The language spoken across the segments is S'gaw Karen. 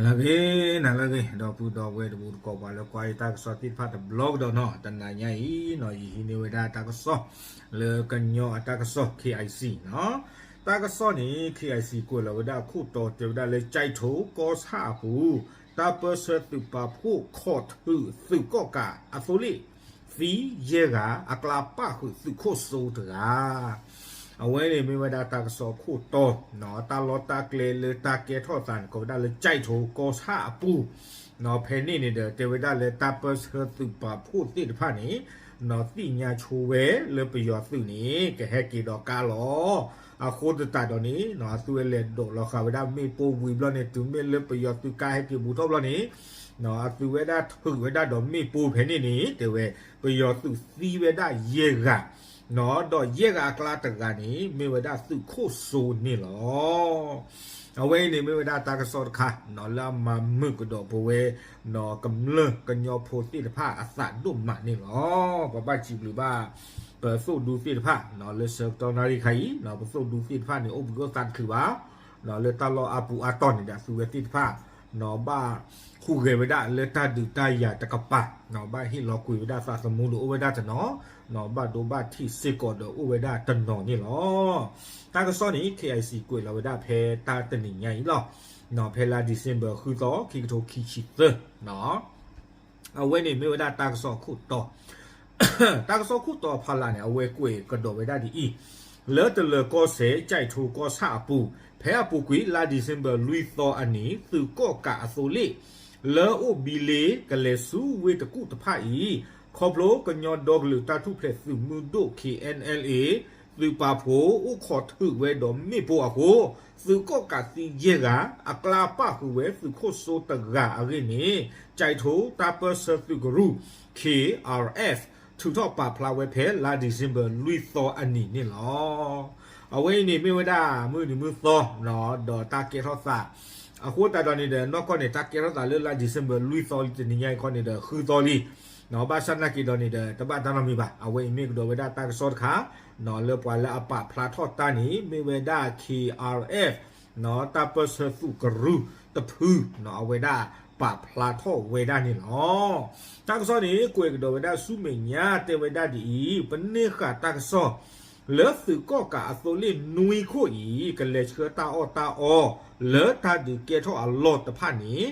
နၤလၢအဂ့ၤ နၤလၢအဂ့ၤ ဒီပုၢ်ဒီဝဲၢ်တံၤသကိး ပှၤလၢကွၢ်ယတၢ်ကစီၣ်သ့ၣ်တဖၣ်တဘျီကဒီးနီၤ, တနၤညါအံၤနီၤ ယဟံးန့ၢ်ဝဲဒၣ်တၢ်ကစီၣ် လၢကညီအတၢ်ကစီၣ် KIC နီၤ. တၢ်ကစီၣ်န့ၣ် KIC ကွဲးလီၤဝဲဒၣ်အခိၣ်တီတဲဝဲဒၣ်လၢ ကၠဲးထိကီၢ်ဆၣ်အပူၤ တၢ်ပၢၢ်ဆၢသုးပာ်ဖှိၣ်ခီၣ်ထုးသုးကီၣ်ကးအသိလ့ၣ် သံယဲၢ်ဂၤ အကျါပၣ်ဃုာ်သုးခိၣ်စိတဂၤ. အဝဲန့ၣ်မ့ၢ်ဝဲဒၣ်တၢ်ကစီၣ်အခိၣ်တီ, တၢ်လီၢ်တၢ်ကျဲလၢတၢ်ကဲထီၣ်သးန့ၣ် ကိးဝဲဒၣ်လၢ ကၠဲးထိကီၢ်ဆၣ်အပူၤ ဖဲန့ၣ်န့ၣ်ဒီး တဲဝဲဒၣ်လၢတၢ်ပၢၢ်ဆၢသုးပာ်ဖှိၣ်သ့ၣ်တဖၣ်န့ၣ် သ့ၣ်ညါဆိဝဲလၢပယီၤသုးန့ၣ် ကဟဲက့ၤဒီးကါလီၤ. အဃိသတးဒီးန့ၣ် အသုဝဲလဲၤဒိးလီၤဃာ်ဝဲဒၣ်မ့ၣ်ပိၢ်ဝံၤဘျီန့ၣ် တုၤမ့ၢ်လၢပယီၤသုးကါဟဲက့ၤဘူးထီၣ်ဘျီန့ၣ် အသုဝဲဒၣ်ထုးဝဲဒၣ်ဒီးမ့ၣ်ပိၢ်ဖဲန့ၣ်န့ၣ် တဲဝဲ ပယီၤသုးသံဝဲဒၣ်ယဲၢ်ဂၤ ဒီးယဲၢ်ဂၤအကျါတဂၤန့ၣ် မ့ၢ်ဝဲဒၣ်သုးခိၣ်စိန့ၣ်လီၤ. အဝဲအံၤန့ၣ်မ့ၢ်ဝဲဒၣ်တၢ်ကစီၣ်တခါ လၢအမၤမုာ်ကဒီးပဝဲ ကမျၢၢ်ကညီဖိသ့ၣ်တဖၣ်အသးဒိၣ်မးန့ၣ်လီၤ. ပဘၣ်စံးဘျုးဘၣ် ပသိၣ်ဒူသ့ၣ်တဖၣ် လၢဆၢကတီၢ်နၣ်ရံၣ်ခါအံၤ ပသိၣ်ဒူသ့ၣ်တဖၣ်န့ၣ် အိၣ်ဘှံးအိၣ်သါတချုးဘၣ် လၢတၢ်လီၢ်အါပူၤအါတီၢ်န့ၣ်ဒီး အသုဝဲသ့ၣ်တဖၣ် ဘၣ်ဟူးဂဲၤဝဲဒၣ်လၢတၢ်ဒုးတၢ်ယၤတကပၤ ဘၣ်ဟ့ၣ်လီၤကွံာ်ဝဲဒၣ်သးသမူဒီးအိၣ်ဝဲဒၣ်တနီၤ ဘၣ်ဒိဘၣ်ထံးစ့ၢ်ကီးဒီးအိၣ်ဝဲဒၣ်တနီၤန့ၣ်လီၤ. တၢ်ကစီၣ်န့ၣ် KIC ကွဲးလီၤဝဲဒၣ်ဖဲတၢ်တနံၤညါအံၤလီၤ. ဖဲလါ December ဃုသီ ခံကထိခံဆံသၢ အဝဲန့ၣ်မ့ၢ်ဝဲဒၣ်တၢ်ကစီၣ်အခိၣ်တီ တၢ်ကစီၣ်ခိၣ်တီဖးလၢ်န့ၣ် အဝဲကွဲးကဒီးဝဲဒၣ်ဒ်အံၤ, လၢတလၢၤကီၢ်စဲၣ် ကၠဲးထိကီၢ်ဆၣ်အပူၤ ဖဲအပူၤကွံာ်လါ December လွံၢ်သီအနံၤ သုးကီၣ်ကးအသိလ့ၣ် လၢအိၣ်ဘံလ့ကလဲၤဆူဝ့ၢ်တကူၣ်တဖၣ်အံၤ ခီဖျိကညီဒီကလုာ်တၢ်ထူၣ်ဖျဲးသုးမုၢ်ဒိၣ် KNLA သုးပာ်ဖှိၣ်အိၣ်ခီၣ်ထုးဝဲဒီးမ့ၣ်ပိၢ်အဃိ သုးကီၣ်ကးသံယဲၢ်ဂၤ အကျါပၣ်ဃုာ်ဝဲသုးခိၣ်စိတဂၤအဂ့ၢ်န့ၣ် ကၠဲးထိတၢ်ပၢၢ်ဆၢသုးကရူၢ် KRF ထုးထီၣ်ပာ်ဖျါဝဲဖဲလါ December လွံၢ်သီအနံၤန့ၣ်လီၤ. အဝဲအံၤန့ၣ်မ့ၢ်ဝဲဒၣ်မုၢ်နံၤမုၢ်သီ ဒီးတၢ်ကဲထီၣ်သး အဃိသတးဒီးန့ၣ်ဒီး နီၢ်ကီၢ်န့ၣ် တၢ်ကဲထီၣ်သးလၢလါ December လွံၢ်သီလံ တနံၤညါအံၤခီန့ၣ်ဒီး ဃုသီလံ ဘၣ်ဆၣ်နာ်က့ၤဒီးန့ၣ်ဒီး တဘၣ်တၢ်နီတမံၤဘၣ်. အဝဲအံၤမ့ၢ်ကဒီးဝဲဒၣ်တၢ်ကစီၣ်တခါ လၢပှၤလၢအပာ်ဖျါထီၣ်တၢ်န့ၣ် မ့ၢ်ဝဲဒၣ် KRF တၢ်ပၢၢ်ဆၢသုးကရူၢ်တဖု အဝဲဒၣ်ပာ်ဖျါထီၣ်ဝဲဒၣ်န့ၣ်လီၤ. တၢ်ကစီၣ်န့ၣ် ကွဲးကဒီးဝဲဒၣ်ဆူမဲာ်ညါ တဲဝဲဒၣ်ဒ်အံၤ, ပန့ၢ်ဃာ်တၢ်ကစီၣ် လၢသုးကီၣ်ကးအသိလ့ၣ်နွံခိၣ်အံၤ ကလဲၤဆှၢတၢ်အီၣ်တၢ်အီ လၢတၢ်ဒုးကဲထီၣ်အလီၢ်တဖၣ်န့ၣ်,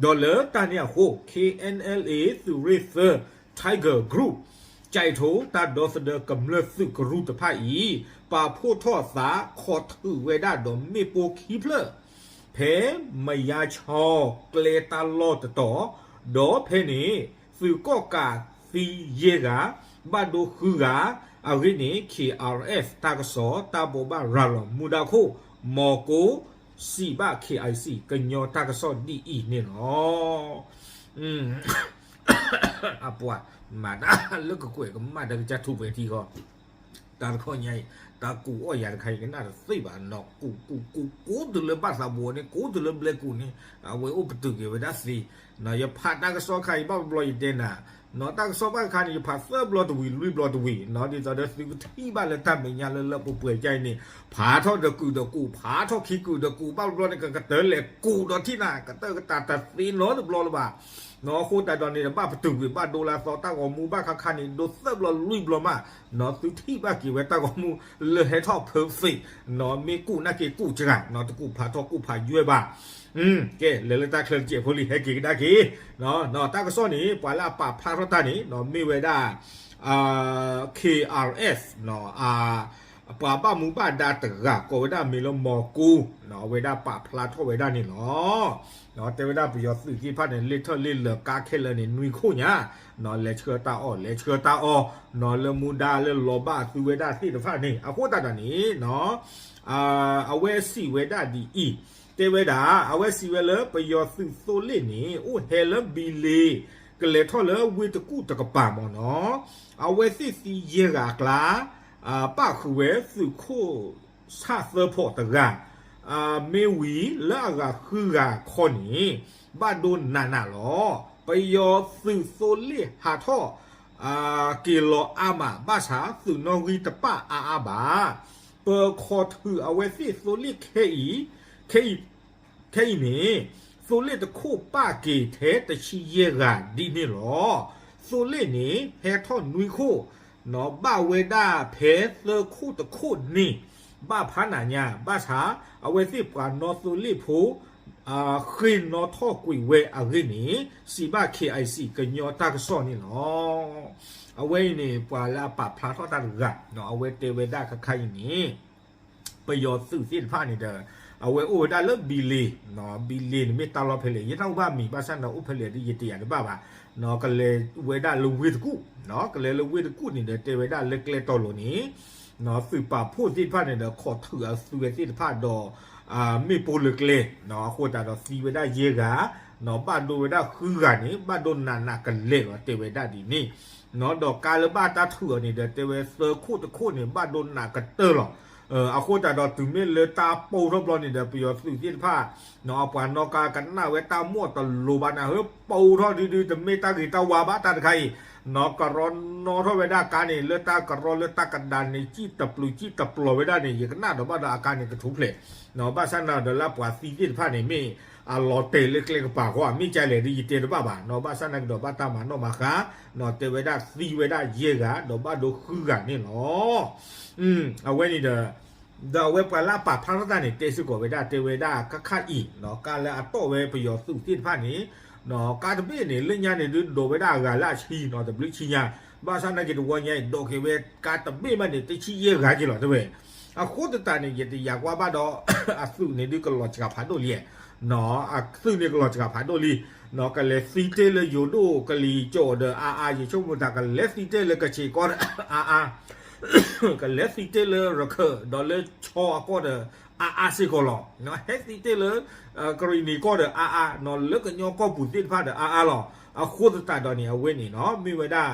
ဒီးလၢတၢ်န့ၣ်အဃိ KNLA သုးရ့ၣ်သၢ Tiger Group ကၠဲးထိတၢ်ဒီသဒၢကမျၢၢ်သုးကရူၢ်တဖၣ်အံၤ ပာ်ဖှိၣ်ထီၣ်သးခီၣ်ထုးဝဲဒၣ်ဒီးမ့ၣ်ပိၢ်ခံဖျၢၣ် ဖဲမယါဆီကျဲတၢ်လီၢ်တတီၤ, ဒီးဖဲန့ၣ် သုးကီၣ်ကးသံယဲၢ်ဂၤ, ဘၣ်ဒိဃုဂၤ, အဂ့ၢ်န့ၣ် KRF တၢ်ကစီၣ်တၢ်ဘိးဘၣ်ရၤလီၤမူဒါခိၣ် မီၤကိ စံးဘၣ် KIC ကညီတၢ်ကစီၣ်ဒ်အံၤန့ၣ်လီၤ. အပှၤ မၤတၢ်လၢကကွဲးကမၣ်တၢ်ကစၢ်ထူၣ်ဖဲထံဃီ တၢ်တခီညါအံၤ တၢ်ကူးအီၣ်ယၤတခါအံၤ ကနၣ်တသ့ဘၣ်နီၤ, ကူးကူးကူးကူးတုၤလၢဘၣ်သးဘိးန့ၣ် ကူးတုၤလၢဘျဲၣ်ကူးန့ၣ် အဝဲအိၣ်ပတုာ်က့ၤဝဲဒၣ်သ့, ယဖးတၢ်ကစီၣ်ခါအံၤဘၣ်ဘျီယတဲနၤ, တၢ်ကစီၣ်ဘၣ်တခါန့ၣ် ယဖးသၢဘျီတဝံၤလွံၢ်ဘျီတဝံၤနီၤ, ဒ်သိးဒီးသုကထံၣ်ဘၣ်လၢတၢ်မဲာ်ညါလၢလၢပှဲၤပှဲၤကါအံၤန့ၣ် ဖးထီၣ်ဒီးကုာ်ဒီးကူး ဖးထီၣ်ခံကုာ်ဒီးကူး ဘၣ်ဘျီန့ၣ် ကကတၢၢ်လဲၤကူးဒီးထံၣ်နၤ ကတၢၢ်ကတၢၢ်တသ့နီတဘျီလၢၤဘၣ် အဃိသတးဒီးန့ၣ် ဘၣ်ပတုာ်ကွံာ်ဘၣ်ဒိလၢအသီတၢ်ဂီၤမူဘၣ်ခါခါန့ၣ် ဒိသၢဘျီလွံၢ်ဘျီမး, သုထံၣ်ဘၣ်က့ၤဝဲတၢ်ဂီၤမူလၢဟဲထီၣ် perfect မ့ၢ်ကူးနာ်က့ၤကူးစှၤ တကူးဖးထီၣ်ကူးဖးယွဲၢ်ဘၣ်. ကဲ လဲၤလၢတၢ်ချၢတစဲးဖိလံ ဟဲက့ၤကဒါက့ၤ, တၢ်ကစီၣ်န့ၣ် ပှၤလၢအပာ်ဖျါထီၣ်တၢ်န့ၣ် မ့ၢ်ဝဲဒၣ် KRF ပှၤဘၣ်မူဘၣ်ဒါတဂၤ ကိးဝဲဒၣ်မ့ၢ်လၢမီၤကူ အဝဲဒၣ်ပာ်ဖျါထီၣ်ဝဲဒၣ်န့ၣ်လီၤ. တဲဝဲဒၣ်ပယီၤသုးသ့ၣ်တဖၣ်န့ၣ် လ့ၢ်ထၢၣ်လ့ၢ်လၢၤကါခဲလၢာ်န့ၣ် နွံခိၣ်ညါ, လဲၤဆှၢတၢ်အီၣ် လဲၤဆှၢတၢ်အီ လၢမူဒါလၢလီၤဘၣ်အသုဝဲဒၣ်သ့ၣ်တဖၣ်န့ၣ် အဃိသတးဒီးန့ၣ် အဝဲစံးဝဲဒၣ်ဒ်အံၤ, တဲဝဲဒၣ် အဝဲစံးဝဲလၢပယီၤသုးသိလ့ၣ်န့ၣ် အိၣ်ဟဲလၢဘံလ့ ကလဲၤထီၣ်လၢဝ့ၢ်တကူၣ်တကပၤမ့ၢ်နီၤ, အဝဲသ့ၣ်သံယဲၢ်ဂၤအကျါ ပၣ်ဃုာ်ဝဲသုးခိၣ်ဆၣ်သၢဖီးတဂၤ, မ့ၢ်ဝံၤလၢအဂၤဃုဂၤခီန့ၣ် ဘၣ်ဒိနးနးလီၤ. ပယီၤသုးသိလ့ၣ်ဟးထီၣ် က့ၤလီၤအါမး ဘၣ်ဆၣ်သုးနီၣ်ဂံၢ်တပၣ်အါအါဘၣ်. ပခီၣ်ထုးအဝဲသ့ၣ်သိလ့ၣ်ခဲအံၤ, ခဲအံၤ, ခဲအံၤန့ၣ် သိလ့ၣ်တခိၣ်ပာ်က့ၤထဲတဆံယဲၢ်ဂၤဒ်န့ၣ်လီၤ. သိလ့ၣ်န့ၣ် ဟဲထီၣ်နွံခိၣ် ဘၣ်ဝဲဒၣ်ဖဲသၢခိၣ်တခိၣ်န့ၣ် ဘၣ်ဖးနၤညါ ဘၣ်ဆၣ် အဝဲသ့ၣ်ပှၤနီၣ်သိလ့ၣ်ဖိ ဃ့ၢ်နီၣ်ထီၣ်ကွံာ်ဝဲအဂ့ၢ်န့ၣ် စံးဘၣ် KIC ကညီတၢ်ကစီၣ်န့ၣ်လီၤ. အဝဲအံၤန့ၣ် ပှၤလၢအပာ်ဖျါထီၣ်တၢ်တဂၤ အဝဲတဲဝဲဒၣ်ခါခါအံၤန့ၣ် ပယီၤသုးသ့ၣ်တဖၣ်န့ၣ်ဒီး အဝဲအိၣ်ဝဲဒၣ်လၢ ဘံလ့ၤ, ဘံလ့ၤန့ၣ်မ့ၢ်တၢ်လီၢ်ဖဲလဲၣ် ယတၢ်အိၣ်ဘၣ်မံၤ ဘၣ်ဆၣ်န့ၣ်အိၣ်ဖဲလဲၣ်ဒ်ယတယာ်တဘၣ်ဘၣ်, ကလဲၤဝဲဒၣ်လၢဝ့ၢ်တကူၣ်, ကလဲၤလၢဝ့ၢ်တကူၣ်န့ၣ်ဒီး တဲဝဲဒၣ်လၢကျဲတီၤလိၤန့ၣ် သုးပာ်ဖှိၣ်သ့ၣ်တဖၣ်န့ၣ်ဒီး ခိးထုးအသုဝဲသ့ၣ်တဖၣ်ဒီး မ့ၣ်ပိၢ်လၢကျဲ, အဃိသတးဒီးသံဝဲဒၣ်ယဲၢ်ဂၤ, ဘၣ်ဒိဝဲဒၣ်ဃုဂၤန့ၣ် ဘၣ်ဒိနးနးကလဲာ်လီၤ တဲဝဲဒၣ်ဒ်န့ၣ်, ဒီးကါလၢဘၣ်တၢ်ထုးအီၤန့ၣ်ဒီး တဲဝဲသၢခိၣ်တခိၣ်န့ၣ် ဘၣ်ဒိနးကတၢၢ်လီၤ. အဃိသတးဒီးတုၤမ့ၢ်လၢတၢ်ပိၢ်ထီၣ်ဘျီန့ၣ်ဒီး ပယီၤသုးသ့ၣ်တဖၣ် အပှၤနီၣ်ကါကနၣ်ဝဲတၢ်မီၢ်တလိၤဘၣ်နၤ ဟၢပိၢ်ထီၣ်ဒုဒု တမ့ၢ်တၢ်ဂ့ၤတၢ်ဝါဘၣ်တၢ်တခါအံၤ, ကရီနီၣ်ထီၣ်ဝဲဒၣ်ကါန့ၣ် လၢတၢ်ကရီလၢတၢ်ကဒါန့ၣ် စံၣ်တပျုၤစံၣ်တပျီၤဝဲဒၣ်န့ၣ် ယကနၣ်ဒီးဘၣ်ဒီးအကါန့ၣ်ကထူၣ်ဖျဲး, ဘၣ်ဆၣ်န့ၣ်ဒီးလၢပှၤသံသ့ၣ်တဖၣ်န့ၣ် မ့ၢ်အလီၤတဲာ်လၢကျဲကပၤဃီ မ့ၢ်ကလဲၣ်ဒ်ယတဲတဘၣ်ဘၣ်, ဘၣ်ဆၣ်န့ၣ်ကဒီးဘၣ်တၢ်မၤနီၣ်မၤဃါ, တဲဝဲဒၣ်သံဝဲဒၣ်ယဲၢ်ဂၤ ဒီးဘၣ်ဒိဃုဂၤန့ၣ်လီၤ. အဝဲန့ၣ်ဒီး ဒီးအဝဲပှၤလၢအပာ်ဖျါထီၣ်တၢ်န့ၣ် တဲစ့ၢ်ကီးဝဲဒၣ် တဲဝဲဒၣ်ခါခါအံၤ ကါလၢအတီၣ်ဝဲပယီၤသုးသ့ၣ်တဖၣ်န့ၣ် ကါတဘ့ၣ်န့ၣ် လၢညါန့ၣ်ဒုးဒိးဝဲဒၣ်အဂၤလၢအဆံနီၤ တဘျုးဆံညါ, ဘၣ်ဆၣ်နာ်က့ၤတဝီညါအံၤ ဒိးက့ၤဝဲကါတဘ့ၣ်ဘၣ်န့ၣ် တဆံယဲၢ်ဂၤက့ၤလီၤတဲဝဲ. အဃိသတးန့ၣ် ယတယာ်ကွၢ်ဘၣ်ဒီး အသုးန့ၣ်ဒုးကလီၤစှၤဖးဒိၣ်လံ, အသုးန့ၣ်ကလီၤစှၤဖးဒိၣ်လံ, ကလဲၤသံတ့ၢ်လၢယိၤဒိၣ်ကလံၤကၠီၣ်ဒီးအါအါ ယဆိကမိၣ်သး ကလဲၤသံတ့ၢ်လၢကဆ့ၣ်ကီၢ်ဒီးအါအါ ကလဲၤသံတ့ၢ်လၢရခၢၣ် ဒီးလၢဆီအကီၢ်ဒီးအါအါစ့ၢ်ကီးလီၤ. ဟဲသံတ့ၢ်လၢ ကရံၣ်နံၤကီၢ်ဒီးအါအါ, လၢကညီကီၢ်ပူၤသ့ၣ်တဖၣ်ဒီးအါအါလီၤ. အဃိသတးဒီးန့ၣ် အဝဲန့ၣ်နီၤ မ့ၢ်ဝဲဒၣ်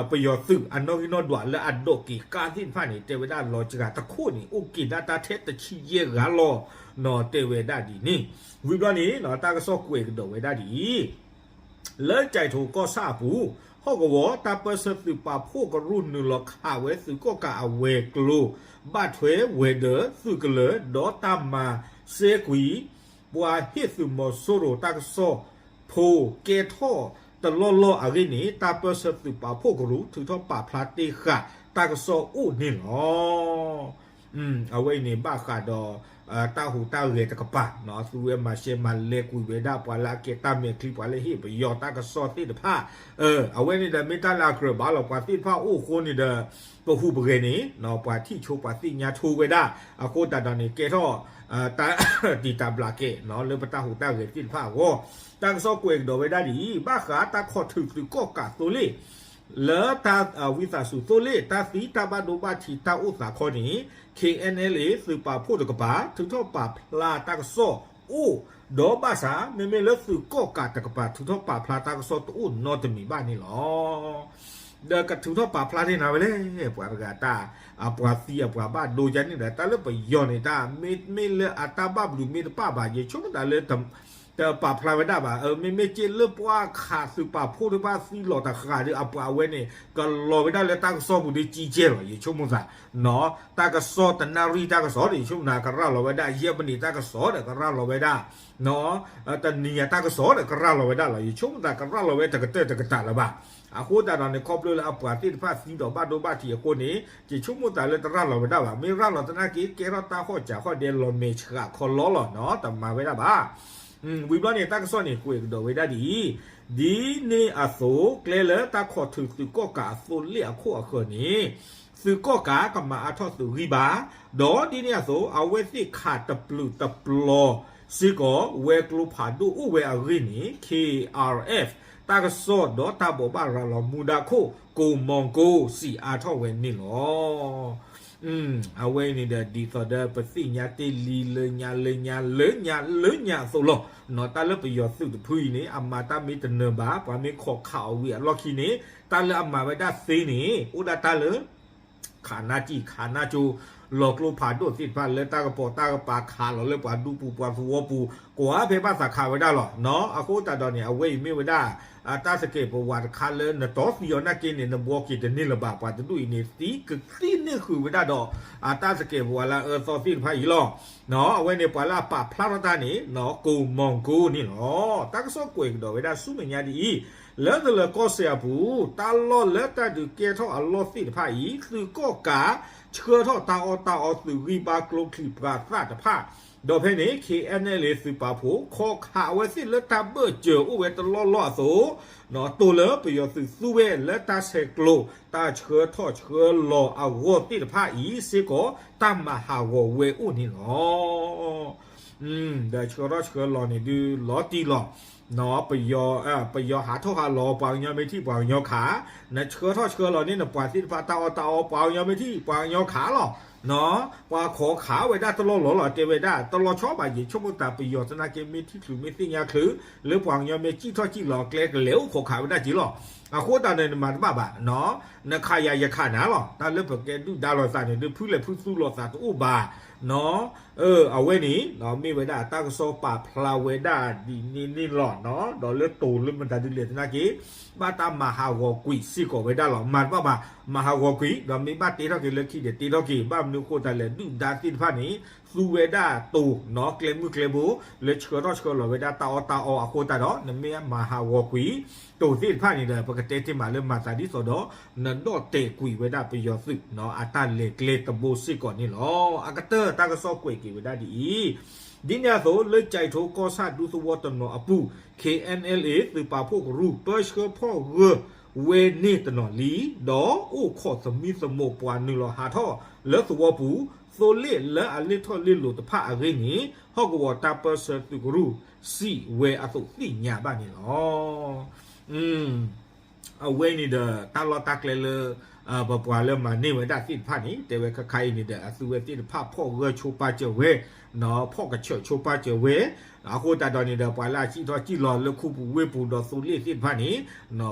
ပယီၤသုးအနီၣ်ဂံၢ်နီၣ်ဒွးလၢအဒိးက့ၤကါသ့ၣ်တဖၣ်န့ၣ် တဲဝဲဒၣ်လီၤစှၤတခိၣ်န့ၣ် အိၣ်က့ၤဒၣ်တၢ်ထဲတဆံယဲၢ်ဂၤလီၤနီၤ တဲဝဲဒၣ်ဒ်န့ၣ်. ဝံၤဘျီန့ၣ် တၢ်ကစီၣ်ကွဲးကဒီးဝဲဒၣ်ဒ်အံၤ လၢကၠဲးထိးကီၢ်ဆၣ်အပူၤ ဟီၣ်ကဝီၤ တၢ်ပၢၢ်ဆၢသုးပာ်ဖှိၣ်ကရူၢ်နုာ်လီၤခးဝဲသုးကီၣ်ကးအဝဲၤကျိၤ ဘၣ်ထွဲဝဲၤဒၢးသုးကလၢၤ ဒီးတၢ်မၤစဲကွံာ် ပှၤဟ့ၣ်သုးမီၤစိရိၤတၢ်ကစီၣ်ဖိကဲထီၣ်တလီၢ်လီၢ်အဂ့ၢ်န့ၣ် တၢ်ပၢၢ်ဆၢသုးပာ်ဖှိၣ်ကရူၢ် ထုးထီၣ်ပာ်ဖျါတ့ၢ်ဃာ်တၢ်ကစီၣ်အိၣ်န့ၣ်လီၤ. အဝဲအံၤန့ၣ် ဘၣ်ဃးဒီး တၢ်ဟူးတၢ်ဂဲၤတကပၤ သုဝဲမၤရှဲမၤလဲကွံာ်ဝဲဒၣ် ပှၤလၢအကဲတၢ်မဲာ်ချံ ပှၤလၢဟ့ၣ်ပယီၤတၢ်ကစီၣ်သ့ၣ်တဖၣ်, အဝဲန့ၣ်ဒီးမ့ၢ်တၢ်လၢအကြၢးဘၣ်လီၤ ပှၤသ့ၣ်တဖၣ်အိၣ်အဃိန့ၣ်ဒီး ပဟူးပဂဲၤန့ၣ် ပှၤထံၣ်ဆိပှၤသ့ၣ်ညါဆိဝဲဒၣ် အဃိသတးဒီးန့ၣ် ကဲထီၣ် တၢ်တံာ်တာ်ဘျးကဲ လၢပတၢ်ဟူးတၢ်ဂဲၤသ့ၣ်တဖၣ်အဂီၢ်, တၢ်ကစီၣ်ကွဲးကဒီးဝဲဒၣ်ဒ်အံၤ ဘၣ်ဃးတၢ်ခိးထုးသုးကီၣ်ကးသိလ့ၣ် လၢတၢ်ဝံသးစူၤသိလ့ၣ် တၢ်သံတၢ်ဘၣ်ဒိဘၣ်ထံးတၢ်အိၣ်သးခီန့ၣ် KNLA သုးပာ်ဖှိၣ်တကပၤ ထုးထီၣ်ပာ်ဖျါတၢ်ကစီၣ်အိၣ်, ဒီးဘၣ်ဆၣ် မ့မ့ၢ်လၢသုးကီၣ်ကးတကပၤ ထုးထီၣ်ပာ်ဖျါတၢ်ကစီၣ်တအိၣ်နီတမံၤဘၣ်န့ၣ်လီၤ. ဒီးကထုးထီၣ်ပာ်ဖျါန့ၢ်နၤဝဲလဲၣ် ပှၤတဂၤတၢ် အပှၤသံအပှၤဘၣ်ဒိယါန့ၣ်ဒီး တၢ်လၢပယီၤန့ၣ် တၢ်မ့မ့ၢ်လၢအတၢ်ဘၣ်ဘျုးမ့ၢ်တပၣ်ဘၣ် ယဆိကမိၣ်တၢ်လၢ တပာ်ဖျါဝဲဒၣ်ဘၣ်. မ့မ့ၢ်က့လၢပှၤခးသုးပာ်ဖှိၣ်တဖၣ်သံလီၤတဃာ်ဒီး အပှၤအဝဲန့ၣ် ကလီၤဝဲဒၣ်လၢတၢ်ကစီၣ်ပူၤဒီးကံကဲလီၤ ယဆိကမိၣ်သး, တၢ်ကစီၣ်တနၣ်ရံၣ်တၢ်ကစီၣ်ဒီး ယဆိကမိၣ်သးကရၤလီၤဝဲဒၣ် ယဲၢ်မံးနံးတၢ်ကစီၣ်ဒီးကရၤလီၤဝဲဒၣ် တနံၤညါတၢ်ကစီၣ်ဒီးကရၤလီၤဝဲဒၣ်လီၤ. ယဆိကမိၣ်သးကရၤလီၤဝဲတကတၢၢ်တကတၢၢ်လၢၤဘၣ်. အဃိသတးဒီးန့ၣ် ခီဖျိလၢအပှၤသ့ၣ်တဖၣ်သံဒီးဘၣ်ဒိဘၣ်ထံးအဃိန့ၣ် ယဆိကမိၣ်သးလၢတရၤလီၤဝဲဒၣ်ဘၣ်. မ့ၢ်ရၤလီၤသနာ်က့ ကဲထီၣ်တၢ်ဟီၣ်စၢၤဟီၣ်ဒဲးလီၤမဲာ်ဆှးခီလီလီၤနီၤ တမၤဝဲဒၣ်ဘၣ်. ဝံၤဘျီန့ၣ် တၢ်ကစီၣ်န့ၣ် ကွဲးကဒီးဝဲဒၣ်ဒ်အံၤ, ဒ်န့ၣ်အသိး ကျဲလၢတၢ်ခိးထုးသုးကီၣ်ကးအသိလ့ၣ်အခိၣ်အဃၢၤန့ၣ် သုးကီၣ်ကးကမၤအါထီၣ်သုးဂံၢ်ဘါ, ဒီးဒ်န့ၣ်အသိး အဝဲသ့ၣ်ခးတပျုာ်တပျီၤစ့ၢ်ကီး ဝဲၤကျိၤဖးဒိၣ်အိၣ်ဝဲအဂ့ၢ်န့ၣ် K R F တၢ်ကစီၣ်ဒီးတၢ်ဘိးဘၣ်ရၤလီၤမူဒါခိၣ် ကိးမီၤကိး စံးအါထီၣ်ဝဲန့ၣ်လီၤ. အဝဲအံၤန့ၣ်ဒီး ဒ်သိးဒီးပသ့ၣ်ညါတ့ၢ်လံလၢညါလၢညါလၢညါလၢညါအသိးလီၤ. နီၤ တၢ်လၢပယီၤသုးတဖုအံၤန့ၣ် အမၤတၢ်မ့ၢ်တနၢၤဘၣ် ပှၤမ့ၢ်ခိးခးအီၤဝံၤအလီၢ်ခံန့ၣ် တၢ်လၢအမၤဝဲဒၣ်သ့န့ၣ် အိၣ်ဒၣ်တၢ်လၢ ခးနၢ်စံၣ်ခးနၢ်ကၠိ လီၤကျိဖးဒိၣ်သ့ၣ်တဖၣ်လၢတၢ်ကပိာ်တၢ်ကပၤခးလီၤလၢပှၤဒူပူၤပှၤသဝီပူၤ ကွၢ်ဖဲဘၣ်သးခးဝဲဒၣ်လီၤ. အဃိသတးဒီးန့ၣ် အဝဲအံၤမ့ၢ်ဝဲဒၣ် အတၢ်သကဲးပဝးတခါလၢနတီသံအီၤနာ်က့န့ၣ် နဘှီက့ၤတန့ၢ်လၢၤဘၣ်. ပှၤတဒူၣ်အံၤန့ၣ် သံကသံၣ်န့ၢ်ဃုာ်ဝဲဒၣ်ဒီး အတၢ်သကဲးပဝးလၢအအၢသီသ့ၣ်တဖၣ်အံၤလီၤ. အဝဲန့ၣ်ပှၤလၢအပာ်ဖျါထီၣ်တၢ်န့ၣ် ကိၣ်မီၢ်ကိန့ၣ်လီၤ. တၢ်ကစီၣ်ကွဲးကဒီးဝဲဒၣ်ဆူမဲာ်ညါဒ်အံၤ, လၢတလၢၤကီၢ်စဲၣ်အပူၤ တၢ်လီၢ်လၢတၢ်ဒုးကဲထီၣ်အလီၢ်သ့ၣ်တဖၣ်အံၤ သုးကီၣ်ကး ဆှၢထီၣ်တၢ်အီၣ်တၢ်အီ သုးဂံၢ်ဘါကျိချံမျိာ်သၣ်တဖၣ်, ဒီးဖဲန့ၣ် ခ့ၣ်အဲၣ်အဲၣ်လ်အ့ သုးပာ်ဖှိၣ် ခိးခးဝဲသ့ၣ်လၢတၢ်ဘၢၣ်စၢၤအိၣ်ဝဲတလီၢ်လီၢ်အသိး, တိၤလၢပယီၤသုးသူဝဲလၢတၢ်ဆဲးကျိး တၢ်ဆှၢထီၣ်ဆှၢလီၤအဂီၢ်သ့ၣ်တဖၣ်အံၤစ့ၢ်ကီး တၢ်မၤဟးဂီၤဝဲအိၣ်န့ၣ်လီၤ. ဒီးဆှၢထီၣ်ဆှၢလီၤန့ၣ်ဒုးလီၤတံၢ်လီၤ. ပယီၤဟးထီၣ်ဟးလီၤ ပှၤကညီမ့ၢ်ထံၣ်ပှၤကညီခး, နဆှၢထီၣ်ဆှၢလီၤန့ၣ် နပှၤသ့ၣ်တဖၣ်တၢ်အီၣ်တၢ်အီ ပှၤကညီမ့ၢ်ထံၣ်ပှၤကညီခးလီၤ. ပှၤခိးခးဝဲဒၣ်တလီၢ်လီၢ်လီၤ တဲဝဲဒၣ် တလီၤဆီဘၣ် ယဆိကမိၣ်သးပယီၤသနာ်က့ မ့ၢ်ထံၣ်ချုးမ့ၢ်သ့ၣ်ညါချုး လၢပှၤကညီမ့ၢ်စံၣ်ထီၣ်စံၣ်လီၤကျဲကလဲၤအိၣ်ခိးခးဝဲဒၣ်က့ၤလီၤ. အဃိသတးန့ၣ် နမၤတဘၣ်ဘၣ် နခးယၤယခးနၤလီၤ. တၢ်လၢပကဲဒုၣ်ဒါလိာ်သးန့ၣ် ဒုးဖုလဲၤဖုသူလိာ်သးတအိၣ်ဘၣ်. အဝဲန့ၣ် မ့ၢ်ဝဲဒၣ်တၢ်ကစီၣ်ပာ်ဖျါဝဲဒၣ်ဒ်န့ၣ်န့ၣ်လီၤ. ဒီးလၢတိၤလၢမတၤဒုးလဲၣ်သနာ်က့ ဘၣ်တၢ်မၤဟးဂီၤကွံာ်စ့ၢ်ကီးဝဲဒၣ်လီၤ. မၤတဘၣ်ဘၣ် မၤဟးဂီၤကွံာ် ဒီးမ့ၢ်ဘၣ်တ့ထီၣ်က့ၤလၢခံဒီးတ့ထီၣ်က့ၤ ဘၣ်မနုၤအဃိသတးလဲၣ် ဒုၣ်ဒါသ့ၣ်တဖၣ်န့ၣ် သူဝဲဒၣ်တိၤ ကျဲမုၢ်ကျဲဘိ လၢဆှၢထီၣ်ဆှၢလီၤဝဲဒၣ်တၢ်အီၣ်တၢ်အီအဃိသတးဒီး နမ့ၢ်မၤဟးဂီၤကွံာ် တိၤသ့ၣ်တဖၣ်န့ၣ်ဒီး ပကတဲတ့ၢ်မးလၢမၤသးဒ်သိးဒီး နဒီၣ်တဲာ်ကွံာ်ဝဲဒၣ်ပယီၤသုး အတၢ်လဲၤကျဲတဘိစ့ၢ်ကီးန့ၣ်လီၤ. အကတၢၢ်တၢ်ကစီၣ်ကွဲးက့ၤဝဲဒၣ်ဒ်အံၤ, ဒ်န့ၣ်အသိး လၢကၠဲးထိကီၢ်ဆၣ်ဒူသဝီတနီၤအပူၤ ခ့ၣ်အဲၣ်အဲၣ်လ်အ့ သုးပာ်ဖှိၣ်ကရူၢ် ပၢဆှၢဖီၣ်ဂၢၢ်ဝဲန့ၣ်တနီၤလံ, ဒီးအိၣ်ခိးသမံသမိးပှၤနုာ်လီၤဟးထီၣ်လၢသဝီပူၤ သိလ့ၣ်လၢအလ့ၣ်ထီၣ်လ့ၣ်လီၤတဖၣ်အဂ့ၢ်န့ၣ် ဟီၣ်ကဝီၤတၢ်ပၢဆှၢသုးကရူၢ် စံးဝဲအသိးသ့ၣ်ညါဘၣ်န့ၣ်လီၤ. အဝဲန့ၣ်ဒီး တၢ်လီၢ်တၢ်ကျဲလၢ ပပှၤလၢမၤန့ၢ်ဝဲဒၣ်သ့ၣ်တဖၣ်န့ၣ် တဲဝဲခါခါအံၤန့ၣ်ဒီး အသုဝဲသ့ၣ်တဖၣ်ဖီၣ်ဂၢၢ်ဆိပာ်စၢၤဝဲ, ဖီၣ်ကဆၢၣ်ဆိပာ်စၢၤဝဲ, အဃိသတးဒီးန့ၣ်ဒီး ပှၤလၢအစံၣ်ထီၣ်စံၣ်လီၤလၢခူပူၤဝ့ၢ်ပူၤဒီးသိလ့ၣ်သ့ၣ်တဖၣ်န့ၣ်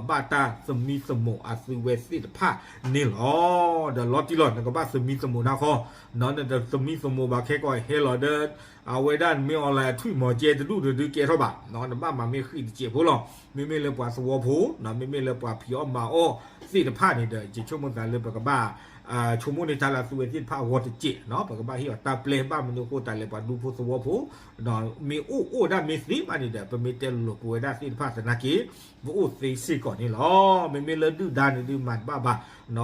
ဘၣ်တၢ်သမံသမိးအသုဝဲသ့ၣ်တဖၣ်န့ၣ်လီၤ. ဒီးလီၤတံၢ်လီၤ နကဘၣ်သမံသမိးတၢ်ဃီ, နတသမံသမိးဘၣ်ခဲကီးဟဲလီၤဒီး အဝဲဒၣ်မ့ၢ် online ထွံၣ်မီၤကဲတဒူၣ်တဒုကဲထီၣ်ဘၣ်, နဘၣ်မၤမ့ၢ်ဃံးတစဲးဖိလီၤ. မ့မ့ၢ်လၢပှၤသဝီဖိ, မ့မ့ၢ်လၢပှၤဖံးအီၣ်မၤအီၣ်သ့ၣ်တဖၣ်န့ၣ်ဒီး ယဆိကမိၣ်သးလၢပကဘၣ် ဆိကမိၣ်န့ၢ်တၢ်လၢအသုဝဲသ့ၣ်တဖၣ်အဂီၢ်တစဲး, ပကဘၣ်ဟ့ၣ်အီၤတၢ်ပျဲ ဘၣ်မနုၤအဃိသတးလဲၣ် ပှၤဒူဖိသဝီဖိ မ့ၢ်အိၣ်အိၣ်ဒၣ်မ့ၢ်သ့ဘၣ်န့ၣ်ဒီး ပမ့ၢ်တဲလိၤလိၤပဝဲဒၣ်သ့ၣ်တဖၣ်သနာ်က့ ပအိၣ်သ့စ့ၢ်ကီးန့ၣ်လီၤ. မ့မ့ၢ်လၢဒုၣ်ဒါန့ၣ်ဒုးမၤတဘၣ်ဘၣ်,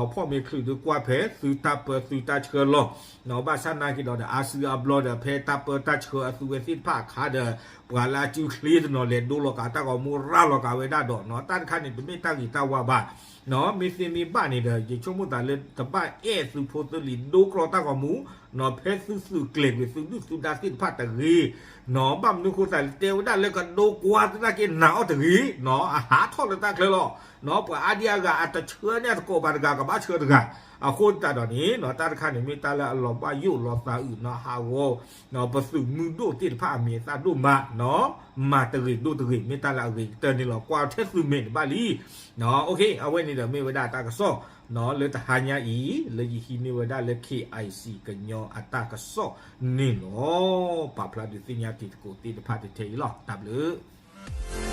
ဖီၣ်မ့ၢ်ချုးဒုးကွၢ်ဖဲသုတၢ်ပၢသုတၢ်ဆှၢလီၤ, ဘၣ်ဆၣ်နာ်က့ဒီး အါစုအါဘျီဒီး ဖဲတၢ်ပၢတၢ်ဆှၢအသုဝဲသ့ၣ်တဖၣ်အခါဒီး ပှၤလၢအစုချ့တနီၤလဲၤဒိလီၤကးတၢ်ဂီၤမူ ရၤလီၤကးဝဲဒၣ်ဒီး တၢ်တခါန့ၣ် တမ့ၢ်တၢ်ဂ့ၤတၢ်ဝါဘၣ်. မ့ၢ်သ့မ့ၢ်ဘၣ်န့ၣ်ဒီး ယဆိကမိၣ်သးလၢတဘၣ်အဲၣ်သုဖိသုလံၤဒိကျီတၢ်ဂီၤမူ ဖဲသုသုးကျဲၤကွံာ်သုဒုၣ်သုဒါသ့ၣ်တဖၣ်တဂ့ၤ, ဘၣ်မနုၤအဃိသတးလဲၣ် တဲဝဲဒၣ်လၢကဒိကွၢ်သနာ်က့နာ်အီၤတဂ့ၤ, အဟးထီၣ်လၢတၢ်ချၢလီၤ. ပှၤအါဒံအါဂၤအတဆှၢန့ၣ်အတကိးဘၣ်တဂၤ ကဘၣ်ဆှၢတဂၤ, အဃိသတးဒီးန့ၣ် တၢ်တခါန့ၣ်မ့ၢ်တၢ်လၢအလီၤဘၣ်ယိၣ်လီၤသးအုး ဟးဂီၤ ပသုးမုၢ်ဒိၣ်သ့ၣ်တဖၣ်အမံၤအသၣ်ဒိၣ်မး, မၤတဂ့ၤဒိတဂ့ၤ မ့ၢ်တၢ်လၢအဂ့ၤကတၢၢ်န့ၣ်လီၤ. ကွၢ်ထဲသုးမဲာ်တဘၣ်လံ. အဝဲန့ၣ်ဒီးမ့ၢ်ဝဲဒၣ်တၢ်ကစီၣ် လၢတဟါညါအံၤ လၢယဟံးန့ၢ်ဝဲဒၣ်လၢ KIC ကညီအတၢ်ကစီၣ်န့ၣ်လီၤ. ပာ်ဖျါဒုးသ့ၣ်ညါတံၤသကိးသ့ၣ်တဖၣ်တထဲအံၤလီၤ. တၢ်ဘျုး